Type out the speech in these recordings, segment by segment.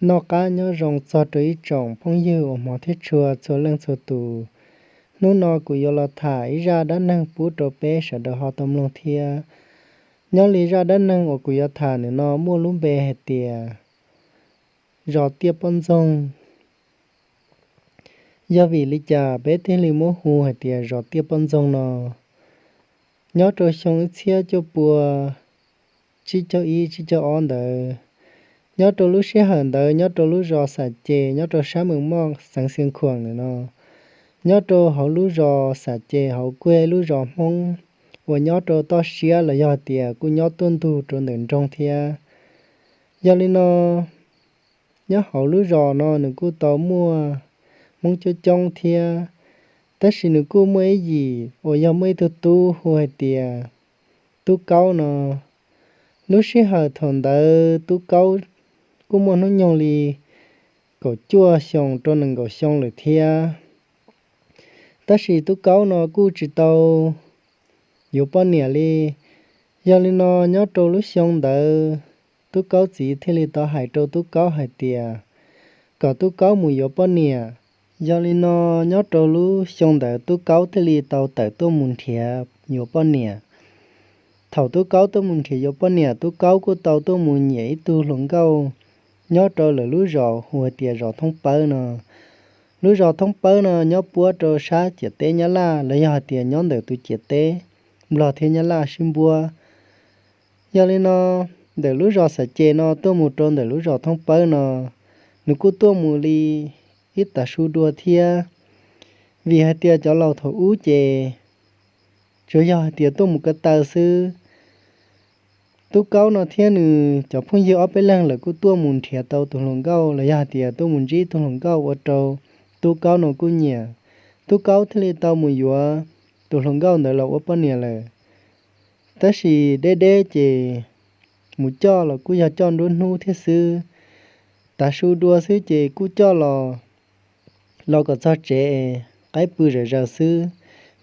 Noj qab nyob zoo txog rau ib tsoom phooj ywg uas hmov thiab tshua txhua leej txhua tus. Hnub no kuv yuav los tham ib zaj dab neeg pub rau peb sawv daws ho tau mloog thiab. Nyob li zaj dab neeg uas kuv yuav tham ntawm no muaj lub npe hais tias zos tiaj poj ntxoog. Yog vim li cas peb thiaj li muab hu hais tias zos tiaj poj ntxoog no? Nyob rau xyoo ib txhiab cuaj pua tsib caug ib tsib caug ob ntawd, nyob rau lub sij hawm ntawd nyob rau lub zos Xam Ces nyob rau sab Mees Moj xeev Xiav Khuam ntawm no, nyob rau hauv lub zos Xam Ces hauv kuj yog ib lub zos Hmoob uas nyob rau toj siab los yog hais tias kuj nyob tuaj ntug rau ntawm nroog thiab. Yog li no, nyob hauv lub zos no nws kuj tau muaj Hmoob coob coob thiab, tab sis nws kuj muaj ib yim uas yog muaj ib tug tub hu hais tias Tub Kaub no. Lub sij hawm thaum ntawd Tub Kaub kuj muaj hnub nyoog li kaum cuaj xyoo rau nees nkaum xyoo lawm thiab. Tab sis Tub Kaub no kuj tsis tau yuav poj niam li. Yog li no nyob rau lub xyoo ntawd, Tub Kaub txiv thiaj li tau hais rau Tub Kaub hais tias kom Tub Kaub mus yuav poj niam. Yog li no nyob rau lub xyoo ntawd Tub Kaub thiaj li tau tawm tuaj mus nrhiav yuav poj niam. Thaum Tub Kaub tuaj mus nrhiav yuav poj niam, Tub Kaub kuj tau tuaj mus nyiam ib tug hluas nkauj nyob rau lawv lub zos hu hais tias zos Thoob Pawb no. Lub zos Thoob Pawb no nyob puab rau sab ciam teb Nyab Laj los yog hais tias nyob ntawm tus ciam teb Nplog thiab Nyab Laj sib npuab. Yog li no, ntawm lub zos Xam Ces no tuaj mus rau ntawm lub zos Thoob Pawb no, nws kuj tuaj mus li ib tav su dua thiab, vim hais tias cov laus thaum ub ces tsuas yog hais tias tuaj mus ko taw xwb. Tub Kaub no thiab nws cov phooj ywg ob peb leeg lawv kuj tuaj mus nrhiav tau tus hluas nkauj los yog hais tias tuaj mus ntsib tus hluas nkauj ua rau Tub Kaub no kuj nyiam. Tub Kaub thiaj li tau mus yuav tus hluas nkauj ntawd los ua poj niam lawm. Tab sis deb deb ces mus coj los kuj yog coj nruab hnub thiab xwb. Tav su dua xwb ces kuj coj los, los kom txog tsev qaib pw zawm zaws xwb,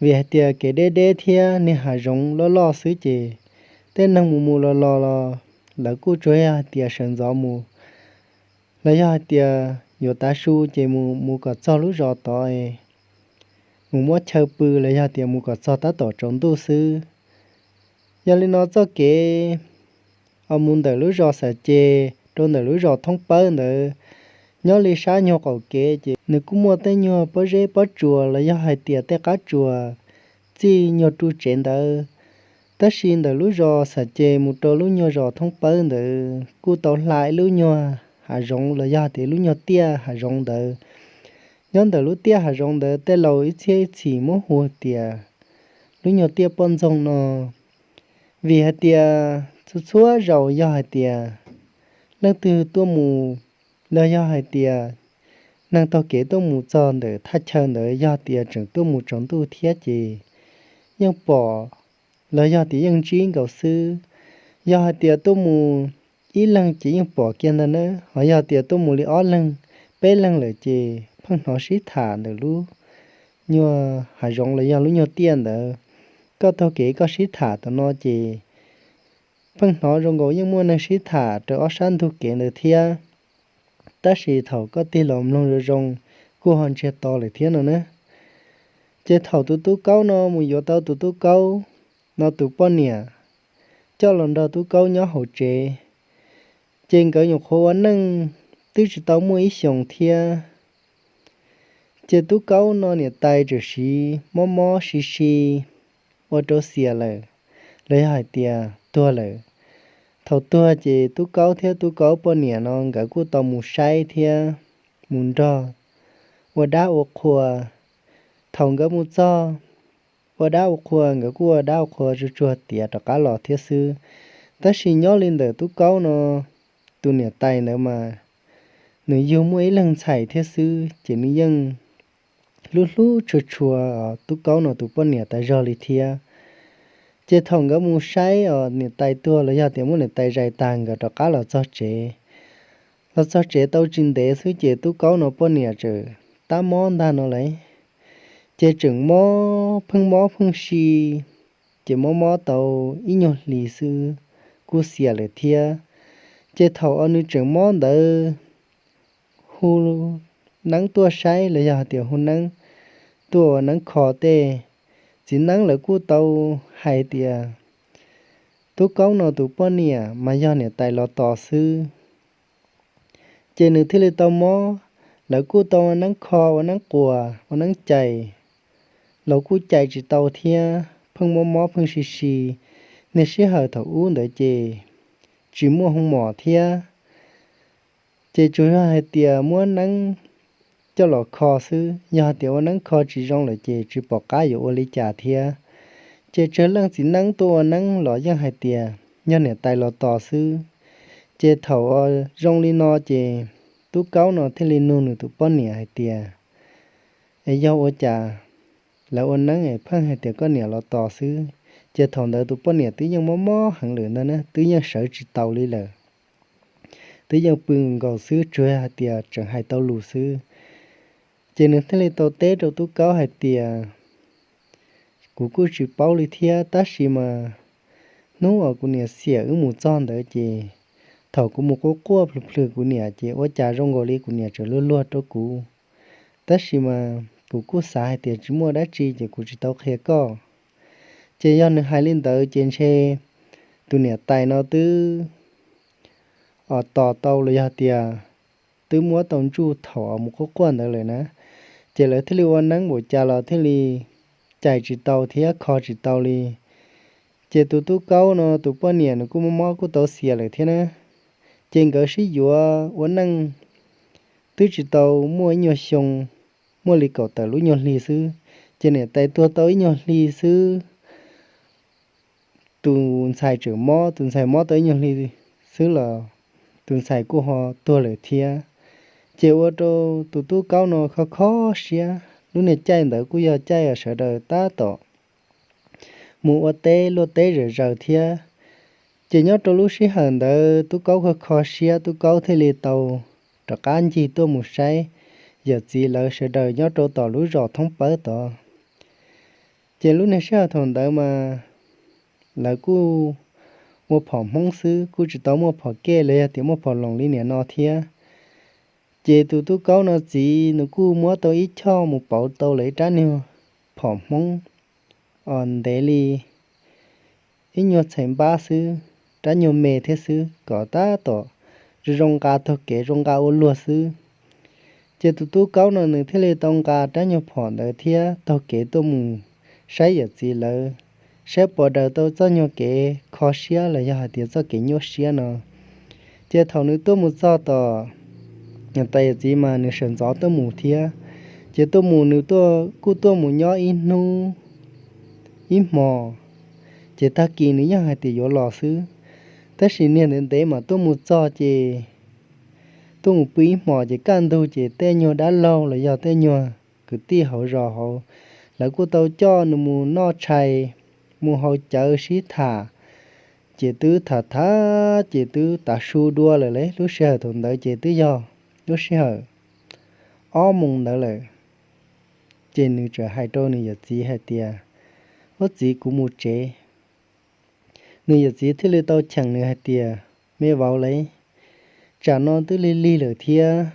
vim hais tias kev deb deb thiab niag hav zoov loj loj xwb ces tej neeg mus mus los los los lawv kuj tsuas yog hais tias sawv ntxov mus los yog hais tias yuav tav su ces mus mus kom txog lub zos tod mus muab chaw pw los yog tias mus kom txog tab tom tsaus ntuj xwb. Yog li no txoj kev mus ntawm lub zos Xam Ces rau ntawm lub zos Thoob Pawb ntawd, nyob li sab nyuag qaum kev ces nws kuj muaj tej nyuag pob zeb pob tsuas los yog hais tias tej qab tsuas txij nyuag ru tsev ntawd. Tab sis ntawm lub zos Xam Ces mus rau lub nyuag zos Thoob Pawb ntawd kuj tau hla ib lub nyuag hav zoov los yog tias lub nyuag tiaj hav zoov ntawd. Nyob ntawm lub tiaj hav zoov ntawd tej laus ib txhiab ib txhis muab hu tias lub nyuag tiaj poj ntxoog no, vim hais tias txhua txhua zaus yog hais tias leej twg tuaj mus los yog hais tias neeg taug kev tuaj mus txog ntawm thaj chaw ntawd yog tias tseem tuaj mus tsaus ntuj thiab ces yeej pom los yog tias yeej ntsib nkaus xwb. Yog hais tias tuaj mus ib leeg ces yeej pom kiag ntag na, ho yog tias tuaj mus li ob leeg peb leeg lawm ces pheej hnov sib tham ntawm lub nyuag hav zoov los yog lub nyuag tiaj ntawd. Koj taug kev koj sib tham tam no ces pheej hnov zoo nkaus yeej muaj neeg sib tham rau ob sab ntug kev ntawd thiab. Tab sis thaum koj tig los mloog zoo zoo kuj ho ntsiag to lawm thiab no na. Ces thaum tus tub Kaub no mus yuav tau tus tub Kaub no tus poj niam coj los nrog tub Kaub nyob hauv tsev, ces nkawd nyuam qhuav ua neej twb tsis tau muaj ib xyoos thiab, ces tub Kaub no niam tais txawm siv mob mob si si ua rau xiam lawm, los yog hais tias tuag lawm. Thaum tuag ces tub Kaub thiab tub Kaub poj niam no nkawd kuj tau mus saib thiab mus nrog ua dab ua qhua. Thaum nkawd mus txog ua dab ua qhua nkawd kuj ua dab ua qhua tsuag tsuag tiav rov qab los thiab xwb. Tab sis nyob li ntawm tub Kaub no tus niam tais ntawd mas nws yug muaj ib leeg ntxhais thiab xwb ces nws yeej hlub hlub tshua tshua tub Kaub no tus poj niam tas zog li thiab. Ces thaum nkawd mus saib os niam tais tuag los yog tias muab niam tais zais tag nkawd rov qab los txog tsev, los txog tsev tau tsis ntev xwb ces tub Kaub no poj niam txawm tab mob ntag no lauj. Ces tseem mob pheej mob pheej si, ces mob mob tau ib nyuag hlis xwb kuj xiam lawm thiab. Ces thaum uas nws tseem mob ntawd hu neeb tuaj saib los yog hais tias hu neeb tuaj ua neeb kho tej. Txiv neeb lawv kuj tau hais tias tub kaub no tus poj niam mas yog niam tais los tos xwb. Ces nws thiaj li tau mob, lawv kuj tau ua neeb kho, ua neeb quas, ua neeb cais, los kuj cais tsis tau thiab, pheej mob mob pheej si si. Niaj sij hawm thaum ub ntawd ces tsis muaj hoo mom thiab, ces tsuas yog hais tias muab neeb coj los kho xwb. Yog hais tias ua neeb kho tsis zoo lawm ces tsis pom qab yuav ua li cas thiab. Ces tsawg leej txiv neeb tuaj ua neeb los yeej hais tias yog niam tais los tos xwb. Ces thaum zoo li no ces tub kaub no thiaj li nug nws tus poj niam hais tias, es yog ua cas lawv ua neeb es pheej hais tias koj niam los tos xwb? Ces thaum ntawd tus poj niam twb yeej mob mob heev lawm ntag na, twb yeej sawv tsis taus li lawm, twb yeej pw nkaus xwb, tsuas hais tias tseem hais tau lus xwb. Ces nws thiaj li tau teb rau tub kaub hais tias, kuv kuj tsis paub li thiab, tab sis mas hnub uas kuv niam xiam wb mus txog ntawd ces thaum kuv mus quaj quaj plhws plhws kuv niam ces ua cas zoo nkaus li kuv niam tseem luag luag rau kuv. Tab sis mas kuv kuj xav hais tias tsis muaj dab tsi ces kuv tsis tau qhia koj. Ces yog nws hais li ntawd ces ntshe tus niam tais no twb tos tau los yog tias twb muab tau ntsuj thaum mus quaj quaj ntawd lawm na. Ces lawv thiaj li ua neeb npaum cas los thiaj li cais tsis tau thiab kho tsis tau li. Ces tus tub kaub no tus poj niam nws kuj mob mob kuj tau xiam lawm thiab na. Ces nkawd sib yuav ua neej twb tsis tau muaj ib nyuag xyoo, muaj li kaum tawm lub nyuag hli xwb, ces niam tais tuag tau ib nyuag hli xwb, tus ntxhais tseem mob, tus ntxhais mob tau ib nyuag hli xwb los tus ntxhais kuj ho tuag lawm thiab. Ces ua rau tus tub kaub no kho kho siab. Lub niag caij ntawd kuj yog caij sawv daws tab tom mus ua teb luaj teb zom zaws thiab. Ces nyob rau lub sij hawm ntawd tub kaub kho kho siab, tub kaub thiaj li tau rov qab ncig tuaj mus saib yawm txiv lawv sawv daws nyob rau tom lub zos thoob pawb tod. Ces lub niag sij hawm thaum ntawd mas lawv kuj ua phom hmoob xwb, kuj tsis tau muaj phom kej los yog tias muaj phom loos li niam no thiab. Ces tus tub kaub no txiv nws kuj muab tau ib choj mus pauv tau lawv ib rab nyuag phom hmoob os ntev li ib nyuag txhais npab xwb, rab nyuag me thiab xwb, kom tab tom zoo zoo nqa taug kev zoo nqa ua luag xwb. Ces tus tub kaub no nws thiaj li tau nqa rab nyuag phom ntawd thiab taug kev tuaj mus saib yawm txiv lawv, saib puas daws tau txoj nyuag kev kho siab los yog hais tias txoj kev nyuaj siab no. Ces thaum nws tuaj mus txog tom niam tais yawm txiv mas nws sawv ntxov tuaj mus thiab. Ces tuaj mus nws kuj tuaj mus nyob ib hnub ib hmo, ces tag kis nws yeej hais tias yuav los xwb. Tab sis niag ntev ntev mas tuaj mus txog ces tuaj mus pw ib hmos ces kaj ntug ces tej nyuag dab laug los yog tej nyuag kwv tij hauv zos hauv, lawv kuj tau coj nws mus noj tshais, mus haus cawv sib tham. Ces twb tham tham ces twb tav su dua lawm li, lub sij hawm thaum ntawd ces twb yog lub sij hawm ob moos ntawd lawm. Ces nws txawm hais rau nws yawm txiv hais tias, ub txiv, kuv mus tsev. Nws yawm txiv thiaj li tau cheem nws hais tias, me vauv lauj, tsam no twb lig lig lawm thiab,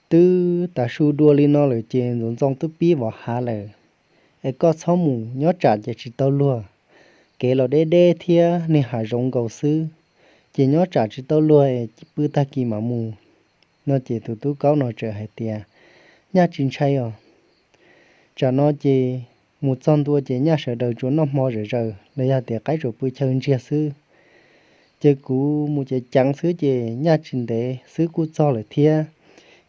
twb tav su dua li no lawm ces ntxoov ntxoo twb pib vov hav lawm, es koj txhob mus, nyob tsam ces tsis tau luag, kev los deb deb thiab niag hav zoov nkaus xwb, ces nyob tsam tsis tau luag es pw tag kis mam mus. No ces tus tub kaub no txawm hais tias, nyaj tsis ntshai os, tsam no ces mus txog ntua ces nyaj sawv daws tsuas noj hmo zom zaws los yog tias qaib tsuas pw chaw ntsiag xwb. Ces kuv mus ceev ceev xwb ces nyaj tsis ntev xwb kuj txog lawm thiab.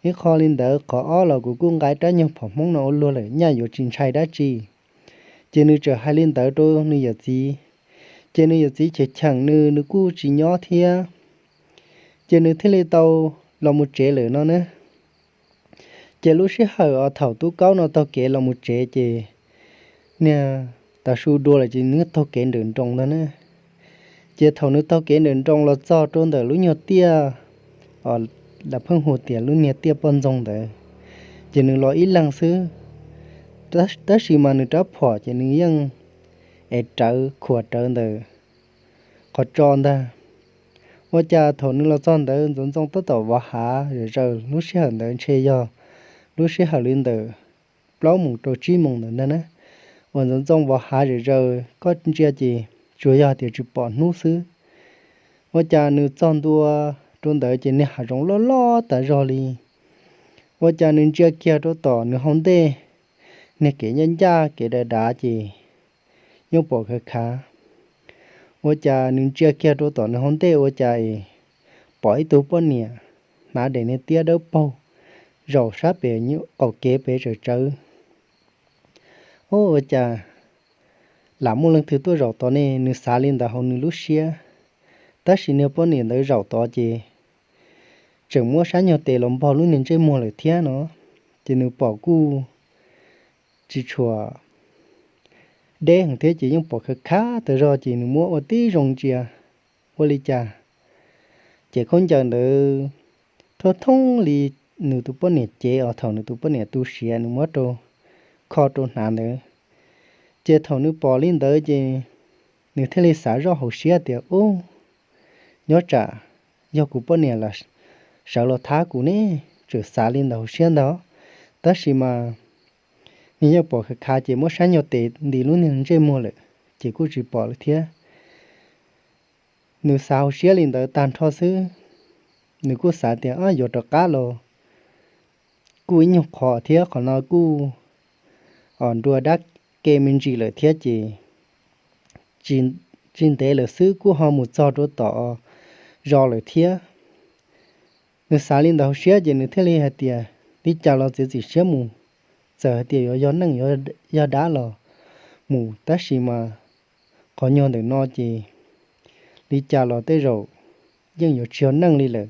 Ib qho li ntawd, qhov ob los kuv kuj nqa rab nyuag phom hmoob no ua luag lawm, nyaj yuav tsis ntshai dab tsi. Ces nws txawm hais li ntawd rau nws yawm txiv, ces nws yawm txiv cheem cheem nws, nws kuj tsis nyob thiab, ces nws thiaj li tau los mus tsev lawm no na. Ces lub sij hawm uas thaum tub kaub no taug kev los mus tsev ces niag tav su dua lawm ces nws taug kev nrawm nroos ntag na. Ces thaum nws taug kev nrawm nroos los txog rau ntawm lub nyuag tiaj, lawv pheej hu tias lub niag tiaj poj ntxoog ntawd, ces nws los ib leeg xwb. Tab sis mas nws rab phom ces nws yeej ev rawv khuam rawv ntawm qhov tso ntag. Ua cas thaum nws los txog ntawd Ntxoov Ntxoo tab tom vov hav zom zaws, lub sij hawm ntawd ntshe yog lub sij hawm li ntawm plaub moos rau tsib moos ntawd ntag na. Uas Ntxoov Ntxoo vov hav zom zaws, koj ntsia ces tsuas yog tias tsis pom hnub xwb. Ua cas nws txog ntua rau ntawd ces niag hav zoov loj loj tas zog li. Ua cas nws ntsia kiag rau tom nws hauv ntej, niag kev ncaj ncaj kev dav dav ces yeej pom khav khav. Ua cas nws ntsia kiag rau tom nws hauv ntej ua cas es pom ib tug poj niam hnav daim niag tiab dawb paug zaum sab pem qaum kev pem tsawm tsawv. Ua cas lam muaj leej twg tuaj zaum tod ne? Nws xav li ntawd hauv nws lub siab. Tab sis niag poj niam ntawd zaum tod ces tseem muab sab nyuag tes los npog lub niag ntsej muag lawm thiab no. Ces nws pom kuj tsis tshua deb heev thiab ces yeej pom khav khav tas zog ces nws muab ua tib zoo ntsia ua li cas. Ces khaub ncaws ntawd thoob thoob li nws tus poj niam cev os, thaum nws tus poj niam tu siav nws muab rau kho rau hnav ntawd. Ces thaum nws pom li ntawd ces nws thiaj li xav zoj hauv siab tias, ub, nyob tsam yog kuv poj niam los sawv los thab kuv ne, tseem xav li ntawd hauv siab ntag. Tab sis mas nws yeej pom khav khav ces muab sab nyuag tes nti lub niag ntsej muag lawm ces kuj tsis pom lawm thiab. Nws xav hauv siab li ntawd tag nrho xwb, nws kuj xav tias, ab, yuav rov qab los kuj ib nyuag qhov thiab, qhov no kuj nrua dab ke me ntsis lawm thiab ces tsis ntev lawm xwb kuj ho mus txog rau tom zos lawm thiab. Nws xav li ntawd hauv siab ces nws thiaj li hais tias, li cas los txiav txim siab mus, txawm hais tias yuav yog neeg yog dab los mus, tab sis mas qhov nyuag ntawm no ces li cas los tej zaum yeej yuav tsis yog neeg li lawm.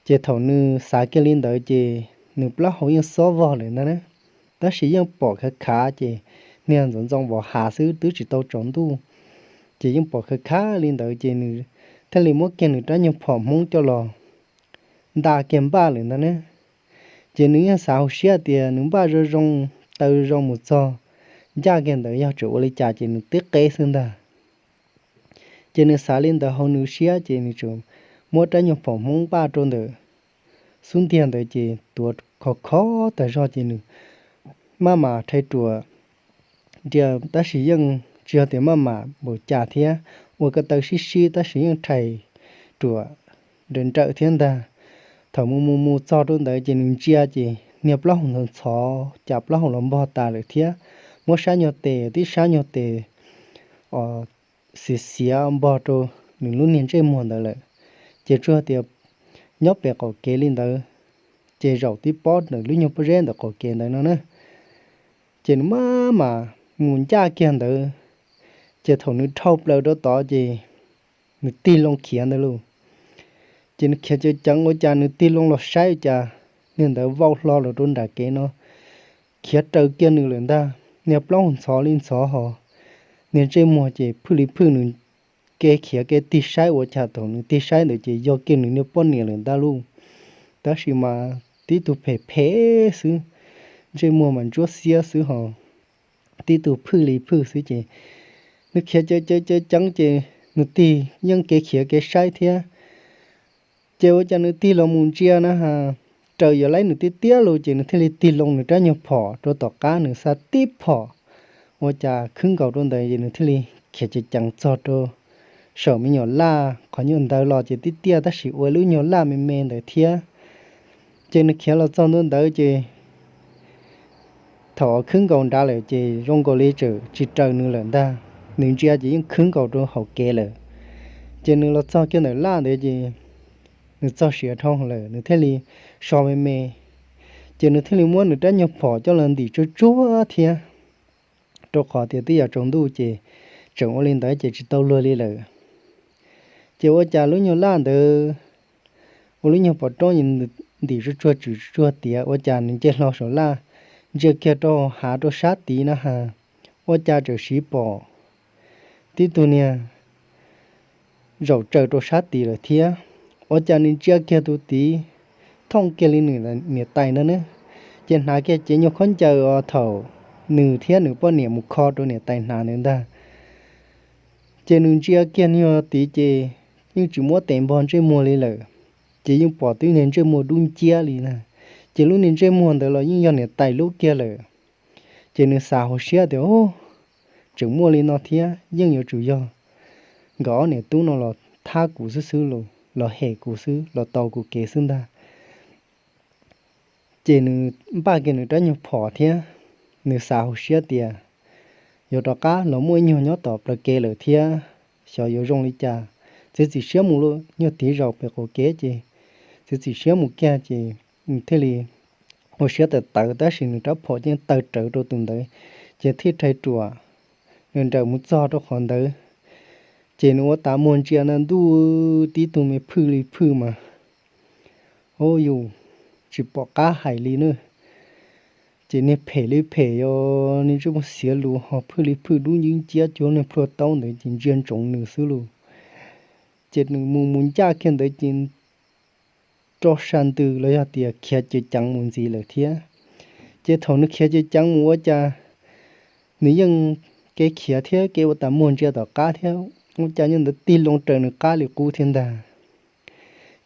Ces thaum nws xav kiag li ntawd ces nws plaub hau yeej xob vog lawm ntag na. Tab sis yeej pom khav khav ces niag Ntxoov Ntxoo vov hav xwb twb tsis tau tsaus ntuj, ces yeej pom khav khav li ntawd ces nws thiaj li muab kiag nws rab nyuag phom Hmoob coj los nta kiag npaj lawm ntag na. Ces nws yeej xav hauv siab tias nws npaj zoo zoo, taw zoo mus txog ncaj kiag ntawd yog tseem ua li cas ces nws twb qeb xwb ntag. Ces nws xav li ntawd hauv nws siab ces nws tseem muab rab nyuag phom Hmoob npaj rau ntawm xub ntiag ntawd ces tuav khov khov tas zog ces nws maj mam rhais ruam nria, tab sis yeej tsis yog tias maj mam npaum cas thiab, ua ko taw sib sib tab sis yeej rhais ruam nrawm nrawm thiab ntag. Thaum mus mus mus txog rau ntawd ces nws ntsia ces niag plaub hau ntxhov ntxhov, cas plaub hau los npog tas lawm thiab, muab sab nyuag tes, tib sab nyuag tes xiav xiav npog rau nws lub niag ntsej muag ntawd lawm. Ces tsuas tias nyob pem qaum kev li ntawd, ces zaum tib pob ntawm lub nyuag pob zeb ntawm qaum kev ntawd no na. Ces nws maj mam mus ncaj kiag ntawd, ces thaum nws dhau plaws rau tod ces nws tig loo khiav ntawd lauj. Ces nws khiav ceev ceev ua cas nws tig loo los saib ua cas niag ntawd vau hlo los rau nram kev no, khiav raws kiag nws lawm ntag. Niag plaub hau ntxhov li ntxhov hos, niag ntsej muag ces phwj li phwj, nws kev khiav kev tig saib ua cas thaum nws tig saib ntawd ces yog kiag nws niag poj niam lawm ntag lauj. Tab sis mas tib tug phem phem xwb, ntsej muag mas ntsuab xiab xwb hos, tib tug phwj li phwj xwb ces nws khiav ceev ceev ceev ceev ces nws tig yeej kev khiav kev saib thiab. Ces ua cas nws tig los mus ntsia na has, raws yuav laib nws tiag tiag lauj, ces nws thiaj li tig loo nws rab nyuag phom rau tom qab nws xa tib phom, ua cas khwb nkaus rau ntawd ces nws thiaj li khiav ceev ceev txog rau saum me nyuam laj qhov nyuag ntawd los ces tib tiaj tab sis ua lub nyuag laj me me ntawd thiab. Ces nws khiav los txog ntua ntawd ces thaum khwb nkaus nrad lawm ces zoo nkaus li tseem tsis raws nws lawm ntag, nws ntsia ces yeej khwb nkaus rau hauv kev lawm. Ces nws los txog kiag ntawm laj ntawd ces nws txog siav dhau lawm nws thiaj li so me me, ces nws thiaj li muab nws rab nyuag phom coj los ntim tsuag tsuag thiab, rau qhov tias twb yuav tsaus ntuj ces tseem ua li ntawd ces tsis tau luag li lawm. Ces ua cas lub nyuag laj ntawd ua lub nyuag pov roob ntim tsuag tsuag tswm tsuag tiav, ua cas nws nce hlo saum laj ntsia kiag rau hav rau sab tid na has, ua cas tseem siv pom tib tug niag zaum tsaws rau sab tid lawm thiab. Ua cas nws ntsia kiag tus tid thooj kiag li nws niam tais ntag na, ces hnav kiag cev nyuag khaub ncaws uas thaum nws thiab nws poj niam mus kho rau niam tais hnav ntawd ntag. Ces nws ntsia kiag nyuag tid ces yeej tsis muab tes npog ntsej muag li lawm, ces yeej pom twb niag ntsej muag dub nciab li na. Ces lub niag ntsej muag ntawd los yeej yog niam tais lub kiag lawm. Ces nws xav hauv siab tias, Tseem muaj li no thiab, yeej yuav tsum yog nkawd ob niam tub no los thab kuv xwb xwb los, los hem kuv xwb, los tau kuv kev xwb ntag. Ces nws npaj kiag nws rab nyuag phom thiab, nws xav hauv siab tias, Yuav rov qab los muaj ib nyuag nyob tom plawv kev lawm thiab, xyov yuav zoo li cas. Txiav txim siab mus lawm, nyuag tiv zaum pem qaum kev ces txiav txim siab mus kiag ces nws thiaj li ua siab tawv tawv, tab sis nws rab phom yeej taw rawv rau tus ntawd, ces thiaj rhais ruam nws nrawm mus txog rau qhov ntawd. Ces nws ua tas muag ntsia na ntuj, tib tug me phwj li phwj mas, ub yus, tsis pom qab hais li na. Ces niag phem li phem os, niag ntsej muag xiav lus ho phwj li phwj dub nciab nciab cuag niag plhuav taub ntawd ces ntsia ntsoov nws xwb lauj. Ces nws mus mus ncaj kiag ntawd ces rau sa ntws los yog tias khiav cev ceev mus ntxiv lawm thiab. Ces thaum nws khiav cev ceev mus ua cas nws yeej kev khiav thiab kev ua tas muag ntsia tom qab thiab, ua cas nyob ntawd tig loo raws nws qab li qub thiab ntag.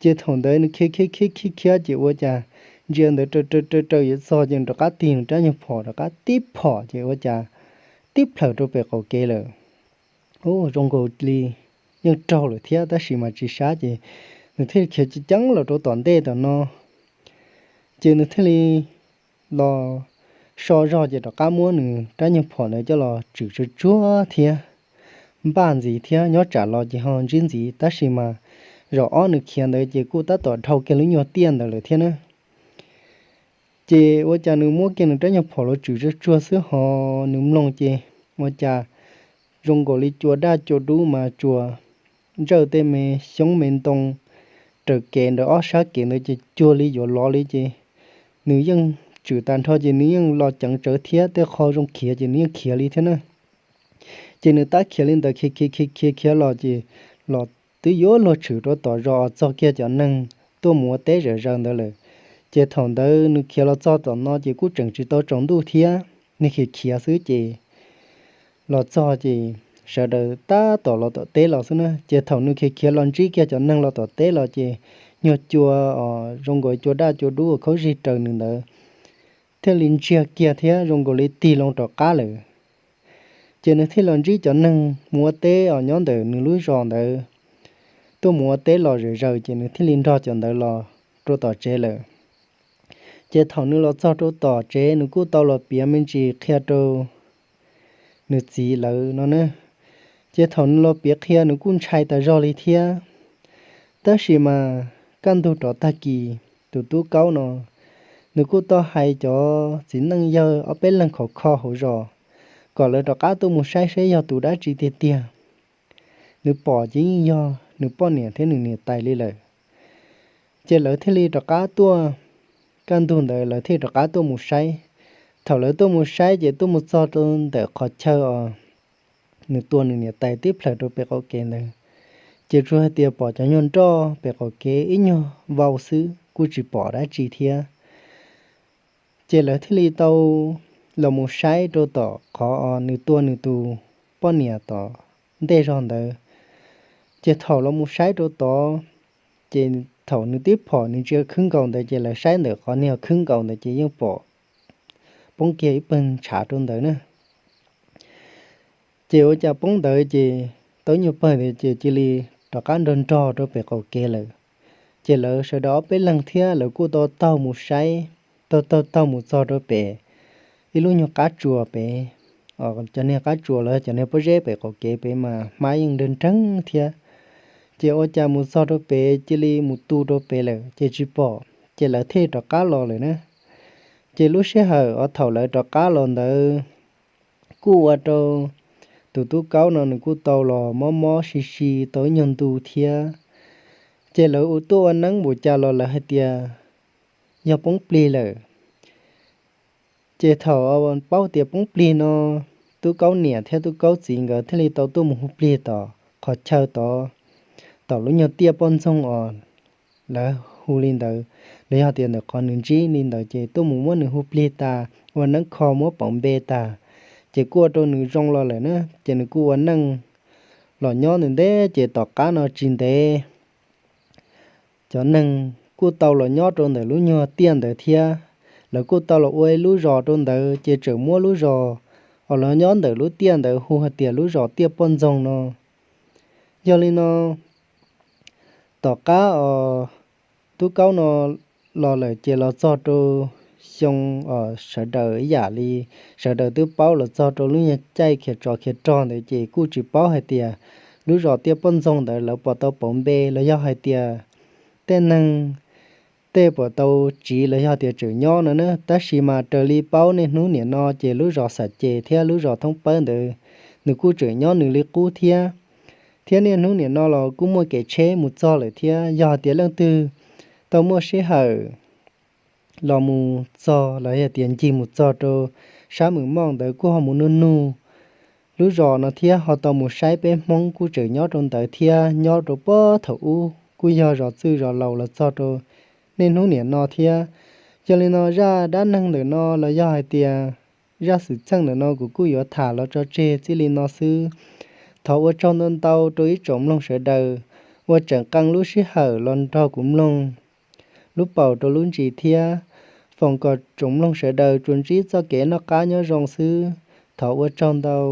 Ces thaum ntawd nws khiav khiav khiav khiav khiav ces ua cas ntsia ntawd raws raws raws yuav txog ces nws rov qab tig nws rab nyuag phom rov qab tib phom ces ua cas tib plhaws rau pem qaum kev lawm. Ub, zoo nkaus li yeej raug lawm thiab tab sis mas tsis sab ces nws thiaj li khiav ceev ceev los rau tom ntej tom no. Ces nws thiaj li los so zog ces rov qab muab nws rab nyuag phom ntawd coj los tswm tsuag tsuag thiab npaj ntxiv thiab nyob tsam los ces ho ntsib ntxiv tab sis mas zaum ob nws khiav ntawd ces kuj tab tom dhau kiag lub nyuag tiaj ntawd lawm thiab na. Ces ua cas nws muab kiag nws rab nyuag phom los tswm tsuag tsuag xwb ho nws mloog ces ua cas zoo nkaus li cua daj cua dub mas tsuas ntsawj tej me xyoob me ntoo raws kev ntawd ob sab kev ntawd ces cuag li yuav lov li ces nws yeej tswm tag nrho ces nws yeej los ceev tsawv thiab tej qho zoo khiav ces nws yeej khiav li thiab na. Ces nws tab khiav li ntawd khiav khiav khiav khiav khiav los ces los twb yuav luag tshwm rau tom zos txog kiag cov neeg tuaj mus ua teb zom zaws ntawd lawm. Ces thaum ntawd nws khiav los txog tom no ces kuj tseem tsis tau tsaus ntuj thiab, nws khiav khiav xwb ces los txog ces sawv daws tab tom los tom teb los xwb na. Ces thaum nws khiav khiav los ntsib kiag cov neeg los tom teb los ces nyuag cua os zoo nkaus cua daj cua dub uas khaub zig raws nws ntawd thiaj li ntsiag kiag thiab zoo nkaus li tig loo rov qab lawm. Ces nws thiaj los ntsib cov neeg mus ua teb os nyob ntawm nws lub zos ntawd tuaj mus ua teb los zom zaws ces nws thiaj li nrog cov ntawd los rau tom tsev lawm. Ces thaum nws los txog rau tom tsev nws kuj tau los piav me ntsis qhia rau nws txiv lawv no na. Ces thaum nws los piav qhia nws kuj ntshai tas zog li thiab. Tab sis mas kaj ntug rov tag kis tus tub Kaub no nws kuj tau hais cov txiv neej yawg ob peb leeg khov kho hauv zos kom lawv rov qab tuaj mus saib saib yog tus dab tsi tiag tiag. Nws pom ces yeej yog nws poj niam thiab nws niam tais li lawm. Ces lawv thiaj li rov qab tuaj, kaj ntug ntawd lawv thiaj rov qab tuaj mus saib. Thaum lawv tuaj mus saib ces tuaj mus txog rau ntawm qhov chaw os nws tua nws niam tais tib plhaws rau pem qaum kev ntawd, ces tsuas hais tias pom cov nyuag nroj pem qaum kev ib nyuag vau xwb kuj tsis pom dab tsi thiab. Ces lawv thiaj li tau los mus saib rau tom qhov nws tua nws tus poj niam tom ntej zog ntawd. Ces thaum los mus saib rau tod, ces thaum nws tib phom nws ntsia khwb nkaus ntawd ces lawv saib ntawm qhov niag khwb nkaus ntawd ces yeej pom poob kiag ib pawg ntshav rau ntawd na. Ces ua cas poob ntawd ces tau nyuag pawg ntawd ces cia li rov qab nrog nrog rau pem qaum kev lawm. Ces lawv sawv daws ob peb leeg thiab lawv kuj tau taug mus saib, taug taug taug mus txog rau pem ib lub nyuag qab tsuas pem, cov niag qab tsuas los cov niag pob zeb pem qaum kev pem mas hmab yeej nreeg nreeg thiab. Ces ua cas mus txog rau pem cia li mus tu rau pem lawm ces tsis pom, ces lawv thiaj rov qab los lawm na. Ces lub sij hawm uas thaum lawv rov qab los ntawd kuj ua rau tus tub Kaub no nws kuj tau los mob mob si si tau ib nyuag ntu thiab. Ces lawv tuaj ua neeb npaum cas los lawv hais tias yog poob plig lawm. Ces thaum paub tias poob plig no, tub Kaub niam thiab tub Kaub txiv nkawd thiaj li tau tuaj mus hu plig tom qhov chaw tod, tom lub nyuag tiaj poj ntxoog os lawv hu li ntawd, los yog tias ntawm qhov nws ntsib li ntawd ces tuaj mus muab nws hu plig tas ua neeb kho muab pauv npe tas, ces kuj ua rau nws zoo los lawm na. Ces nws kuj ua neej los nyob ntev ntev ces tom qab no tsis ntev cov neeg kuj tau los nyob rau ntawm lub nyuag tiaj ntawd thiab. Lawv kuj tau los ua ib lub zos rau ntawd ces tseem muab lub zos uas los nyob ntawm lub tiaj ntawd hu hais tias lub zos Tiaj Poj Ntxoog no. Yog li no, tom qab os Tub Kaub no los lawm ces los txog rau xyoo os sawv daws ib yam li sawv daws twb paub los txog rau lub nyuag caij khiav tsov khiav rog ntawd ces kuj tsis paub hais tias lub zos Tiaj Poj Ntxoog ntawd lawv puas tau pauv npe los yog hais tias tej neeg tej puas tau tsiv los yog tias tseem nyob no na. Tab sis mas raws li paub niaj hnub niam no ces lub zos Xam Ces thiab lub zos Thoob Pawb ntawd nws kuj tseem nyob nws li qub thiab. Thiab niaj hnub niam no los kuj muaj kev tsheb mus txog lawm thiab. Yog hais tias leej twg tau muaj sij hawm los mus txog los yog tias ncig mus txog rau sab Mws Moj ntawd kuj ho mus nug nug lub zos no thiab ho tau mus saib peb Hmoob kuj tseem nyob rau ntawd thiab nyob rau puag thaum ub kuj yog zos txwj zos laus los txog rau niaj hnub niam no thiab. Yog li no zaj dab neeg ntawm no los yog hais tias zaj xwm txheej ntawm no kuv kuj yuav tham los tso tseg txij li no xwb. Thov ua tsaug ntau ntau rau ib tsoom mloog sawv daws uas tseem qee lub sij hawm los nrog kuv mloog lub paus rau lub ntsis thiab. Foom kom tsoom mloog sawv daws tsuas ntsib txoj kev noj qab nyob zoo xwb. Thov ua tsaug ntau.